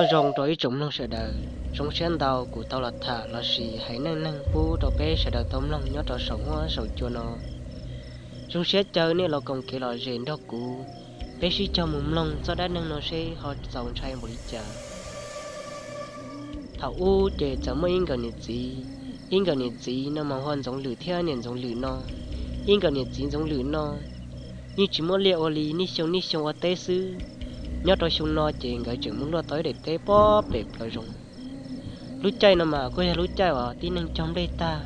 Zoo rau ib tsoom mloog sawv daws, zoo siab ntau kuv tau los tham lossis hais neej neeg pub rau peb sawv daws tau mloog nyob rau saum huab saum cua no. Zoo siab caw nej los koom kev lom zem nrog kuv, peb sib cog mus mloog txoj dab neeg no seb ho txaus ntshai npaum li cas. Thaum ub ces txawm muaj ib nkawm niam txiv, ib nkawm niam txiv no mas hu ua Ntxoov Lwm thiab niam Ntxoov Lwm no. Ib nkawm niam txiv Ntxoov Lwm no yeej tsis muaj liaj ua li, niaj xyoo niaj xyoo ua teb xwb. Nyob rau xyoo no ces nkawd tseem mus luaj tau ib daim teb pob pem plaws zoov. Lub caij no mas kuj yog lub caij uas tib neeg cog nplej tag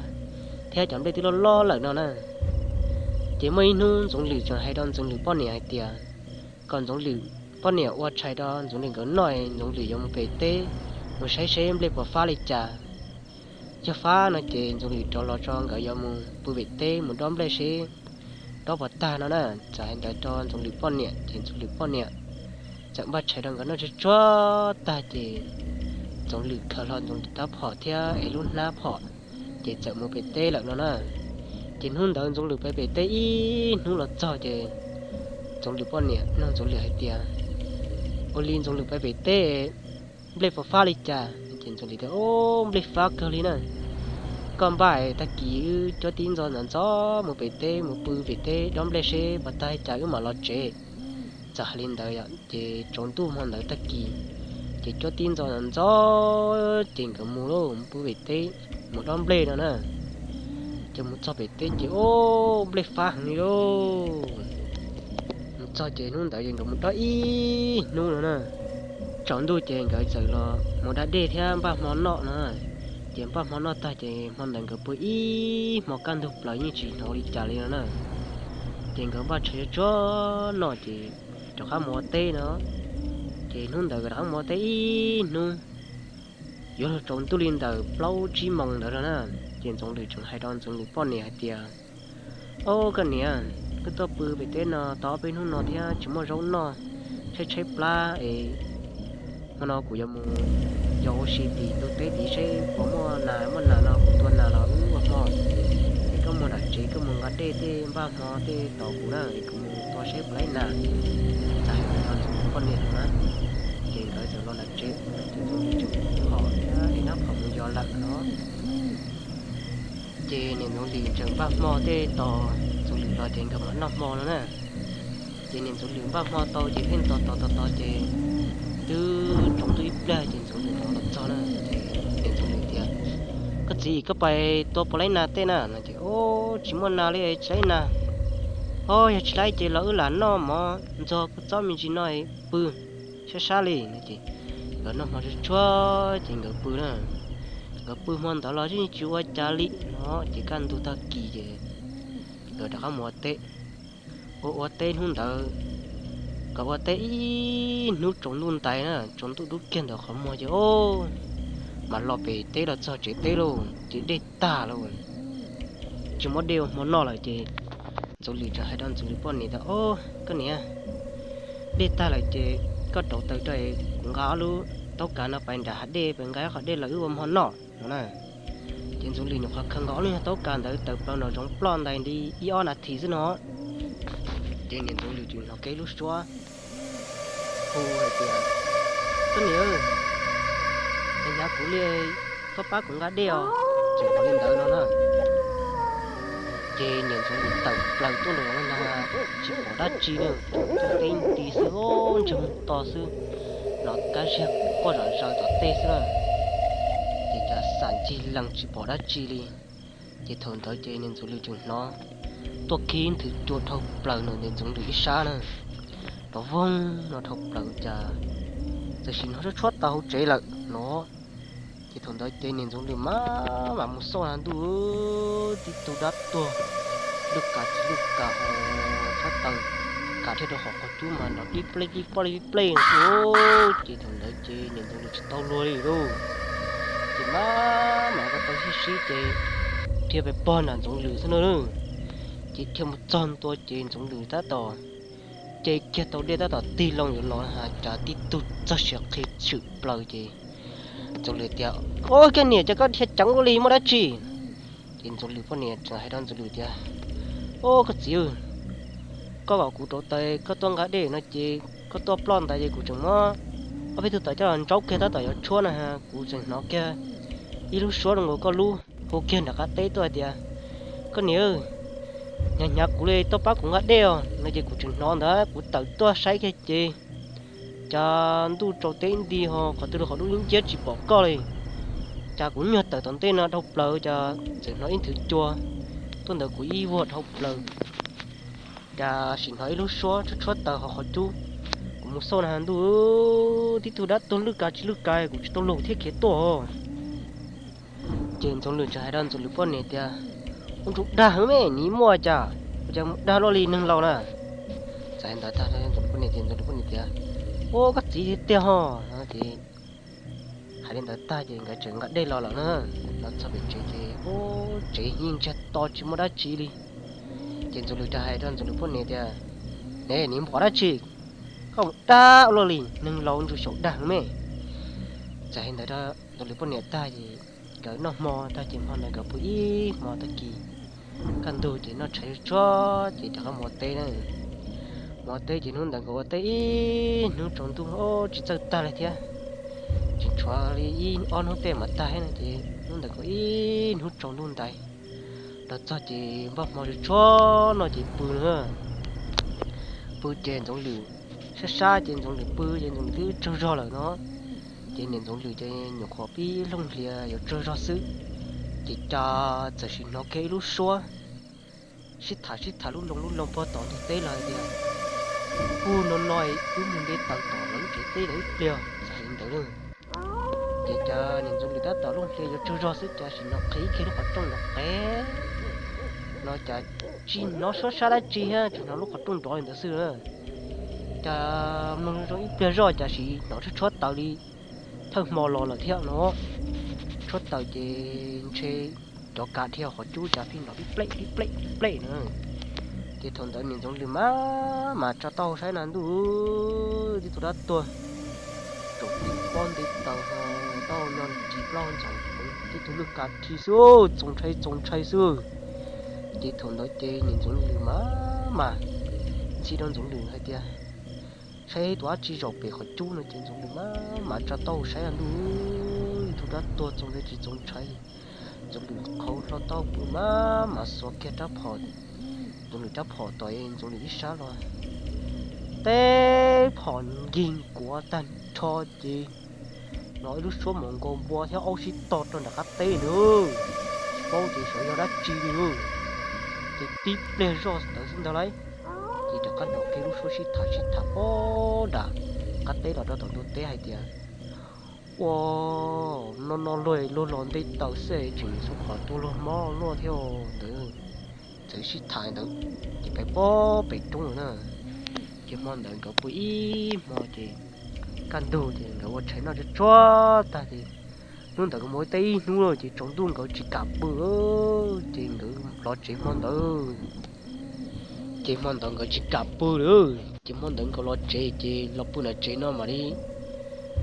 thiab cov nplej twb loj loj lawm no na. Ces muaj ib hnub Ntxoov Lwm tseem hais rau Ntxoov Lwm poj niam hais tias kom Ntxoov Lwm poj niam ua tshais rau Ntxoov Lwm nkawd noj, Ntxoov Lwm yuav mus pem teb mus saib seb nplej puas fab li cas. Yog fab no ces Ntxoov Lwm rov los tso nkawd yuav mus pw pem teb mus dob nplej seb dob puas tag no na. Txawm hais ntawd rau Ntxoov Lwm poj niam ces Ntxoov Lwm poj niam txawm npaj tshais rau nkawd noj tsuag tsuag tag ces Ntxoov Lwm khaws hlo Ntxoov Lwm rab phom thiab es lub hnab phom ces txawm mus pem teb lawm no na. Ces hnub ntawd Ntxoov Lwm pem pem teb ib hnub los txog ces Ntxoov Lwm poj niam nug Ntxoov Lwm hais tias, ua li Ntxoov Lwm pem pem teb nplej puas fab li cas? Ces Ntxoov Lwm tias, o, nplej fab kawg li na. Koj npaj tag kis wb cuab tib ntxo ntxov ntxov mus pem teb mus pw pem teb dob nplej seb puas tag li cas wb mam los tsev. Txawm hais li ntawd ces tsaus ntuj hmo ntawd tag kis ces cuab tib ntxo ntxov ntxov ces nkawd mus lauj, mus pw pem teb mus dob nplej no na. Ces mus txog pem teb ces, o, nplej fab heev li lauj. Mus txog ces hnub ntawd ces nkawd mus dob ib hnub no na. Tsaus ntuj ces nkawd txawm los mus da dej thiab npaj hmo noj no. Ces npaj hmo noj tag ces hmo ntawd nkawd pw ib hmo kaj ntug plaws yeej tsis hnov li cas li no na. Ces nkawd npaj tshais tsuag tsuag noj ces rov qab mus ua teb no. Ces hnub ntawd nkawd rov qab mus ua teb ib hnub, yuav luag tsaus ntuj li ntawm plaub tsib moos ntawd no na. Ces Ntxoov Lwm tseem hais rau Ntxoov Lwm poj niam hais tias, o, koj niam, wb tuaj pw pem teb no tau ob peb hnub no thiab tsis muaj zaub noj, tshaib tshaib plab es hmo no kuv yuav mus yos ua si tim ntug teb tid seb puas muaj nas, muaj nas no kuv tua nas los wb ua hmo. Es koj mus nram tsev koj mus nqa dej tej npaj hmo tej tos kuv na es kuv mus tua seb puas laib nas. Txawm hais ntawd rau Ntxoov Lwm poj niam no na. Ces nkawd txawm los nram tsev, ces Ntxoov Lwm tseem phom thiab es nab phom mus yos lawm no. Ces niam Ntxoov Lwm tseem npaj hmo tej tos Ntxoov Lwm los ces nkawd mam noj hmo no na. Ces niam Ntxoov Lwm npaj hmo tau ces pheej tos tos tos tos ces twb tsaus ntuj ib pliag ces Ntxoov Lwm rov los txog na. Ces niam Ntxoov Lwm tias, koj txiv, koj pais tua puas laib nas tej na? No ces, o, tsis muaj nas li, tsis laib nas. O, yog tsis laib ces los wb lam noj mov ntxuag kua txob me ntsis no pw sab sab li no ces nkawd noj hmo tsuag tsuag ces nkawd pw na. Nkawd pw hmo ntawd los yeej tsis ua cas li no ces kaj ntug tag kis ces nkawd rov qab mus ua teb. Ua ua teb hnub ntawd, nkawd ua teb ib hnub tsaus ntuj ntais na, tsaus ntuj dub kiag ntawm qhov muag ces, o, mas los pem teb los txog tsev teb lauj ces dej tag lauj, tsis muaj dej ua hmo noj lawm ces Ntxoov Lwm tseem hais rau Ntxoov Lwm poj niam tias, o, koj niam, dej tag lawm ces koj rauv taws rau kuv nqa ob lub taub kav no pais nram hav dej pais nqa ib qho dej los wb ua hmo noj no na. Ces Ntxoov Lwm nyuam qhuav khaws nkaus ob lub nyuag taub kav ntawd tawm plaws nraum zoov ploj ntais li ib ob nas this xwb no. Ces niam Ntxoov Lwm tseem hnov kiag lub suab hu hais tias, koj niam, es hnyav kuv li, koj pab kuv nqa dej os. Tseem hnov li ntawd no na. Ces niam Ntxoov Lwm tawm plaws tuaj nraum zoov ntag, tsis pom dab tsi li, teb nti xwb, ntsej muag to xwb, hnov kab ziag quaj zom zaws tom tej xwb na. Ces cas xam ncig lees tsis pom dab tsi li. Ces thaum ntawd ces niam Ntxoov Lwm tseem hnov tuaj kiv nthwv cua dhau plaws nraum niam Ntxoov Lwm ib sab na, nrov voog no dhau plaws cas txawm sim hnov tshuab tshuab tau hauv tsev lawm no. Ces thaum ntawd ces niam Ntxoov Lwm mam mam mus xauj na, ntuj, tib tug dab tuag lwj kas txiv lwj kas ho sab taw kas dhia rau hauv qhov cub mas nrov plij plej plij ploj plij plej. Ces thaum ntawd ces niam Ntxoov Lwm tsis tau luag li lauj. Ces mam mam ko taw sib sib ces dhia pes pog nram Ntxoov Lwm xwb na. Ces dhia mus txog ntua ces Ntxoov Lwm tab tom ce kiag tau dej tab tom tig loo yuav los, cas tib tug txog siav qhi tshwm plaws ces Ntxoov Lwm tias, o, koj niam, cas koj dhia ceev ua li, muaj dab tsi? Ces Ntxoov Lwm poj niam tseem hais rau Ntxoov Lwm tias, o, koj txiv, koj kom kuv rauv taws koj tuaj nqa dej no ces koj tuaj ploj ntais ces kuv tseem muab ob peb tug tawm coj los ntsaub kiag tab tom yuav tshuab na, kuv tseem hnov kiag ib lub suab zoo nkaus koj lub hu kiag nram qab teb tuaj hais tias, koj niam, hnyav hnyav kuv li, tuaj pab kuv nqa dej os no. Ces kuv tseem hnov ntawd kuv tawm tuaj saib kiag ces cas ntuj tsaus teb nti ho qhov twg los qhov dub nciab tsis pom koj li. Cas kuv nyuag tawm tom ntej no dhau plaws cas txawm hnov ib nthwv cua tuaj ntawm kuv ib vuag dhau plaws. Cas sim hnov ib lub suab tshuab tshuab taws hauv qhov cub. Kuv mus xauj na ntuj, tib tug dab tuag lwj kav tsis lwj kav kuv tsis tau luag thiaj khiav tuaj. Ces Ntxoov Lwm txawm hais rau Ntxoov Lwm poj niam tias, ua ntsuj dag heev me, nws muaj cas, ua cas mus dag luaj li neeg laus na. Txawm hais ntawd tag Ntxoov Lwm poj niam tias, Ntxoov Lwm poj niam tias, ua koj txiv tiag tiag ho. Ces hais li ntawd tag ces nkawd tseem nqa dej los lawm na. Los txog pem tsev ces ua tsev yeej ntsiag to tsis muaj dab tsi li. Ces Ntxoov Lwm rov hais rau Ntxoov Lwm poj niam tias, ne, nws mus qhov dab tsi, koj mus dag ua luaj li, neeg laus ntsuj xyaum dag heev me. Txawm hais ntawd rau Ntxoov Lwm poj niam tag ces nkawd noj hmo tag ces hmo ntawd nkawd pw ib hmo tag kis. Kaj ntug ces noj tshais tsuag ces rov qab mus ua teb na. Mus ua teb ces hnub ntawd nkawd ua teb ib hnub tsaus ntuj tsis txawj tag li thiab. Tseem tshuav li ib ob hnub tej mam tag no ces hnub ntawd nkawd ib hnub tsaus ntuj ntais. Los txog ces npaj hmo tsuag tsuag no ces pw na. Pw ces Ntxoov Lwm sab sab ces Ntxoov Lwm pw ces Ntxoov Lwm twb tsaug zog lawm no. Ces niam Ntxoov Lwm ces nyuam qhuav pib looj hlias yuav tsaug zog xwb, ces cas txawm sim hnov kiag ib lub suab sib tham sib tham lub loo lub loo puag tom ntug teb los hais tias, ub, no no wb mus nte taws tom lawv lub tsev teb lawm ib pliag, txawm hais li ntawd na. Ces cas niam Ntxoov Lwm tab tom looj hlias yuav tsaug zog xwb cas sim hnov qhib kiag lub qhov rooj nrov qev no, cas tsis hnov suab sab dab tsi thiab tsis hnov lub qhov rooj nrov li ntawd xwb na. Cas mloog zoo zoo ib pliag zoj cas sim hnov tshuab tshuab taws li thawj hmo los lawm thiab no. Tshuab taws ces ntshe cov kav dhia qhov cub cas pheej nrov pib plej pib plej pib plej na. Ces thaum ntawd niam Ntxoov Lwm mas mas tsa taub hau saib na ntuj, tib tug dab tuag tsaum tib pob nte taws ho taub hau nyo ris plaub ntxaws, tib tug lwj kav dhi xwb, txaus ntshai txaus ntshai xwb. Ces thaum ntawd ces niam Ntxoov Lwm mas mas ntxhi rau Ntxoov Lwm hais tias, saib tus dab tsi zaum pem qhov cub no ces Ntxoov Lwm mas mas tsa taub hau saib na ntuj, ib tug dab tuag txaus ntshai tsis txaus ntshai. Ntxoov Lwm qhau hlo taub hau pw mas mas xuas kiag rab phom, Ntxoov Lwm rab phom tom Ntxoov Lwm ib sab los, teb phom nkig nkuav tag nrho ces los ib lub suab mus nkaus npua thiab aub sib tog rau nram qab teb lawm. Tsis paub tias xyov yog dab tsi li lawm. Ces tib pliag zoj ntawd xwb ntag lauj, ces rov qab hnov kiag lub suab sib tham sib tham puag nram qab teb los rau tom ntug teb hais tias, ua, no no luag luag los nte taws xwb tseem xub qhov tua luag mob luaj thiab ntawd. Txawm sib tham ntawd ces pais puag pem roob lawm na. Ces hmo ntawd nkawd pw ib hmo ces kaj ntug ces nkawd ua tshais noj tsuag tsuag tag ces hnub ntawd nkawd mus ua teb ib hnub lawm ces tsaus ntuj nkawd tsis kam pw, ces nkawd los tsev hmo ntawd. Ces hmo ntawd nkawd tsis kam pw lawm, ces hmo ntawd nkawd los tsev ces los pw nram tsev no mam li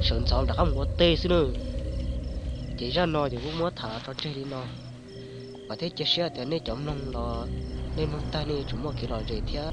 sawv ntxov rov qab mus ua teb xwb na. Ces zaj no ces kuv muab tham los tso tseg li no, vam thiab cia siab tias nej cov mloog los nej mloog tag nej yuav tsum muaj kev lom zem thiab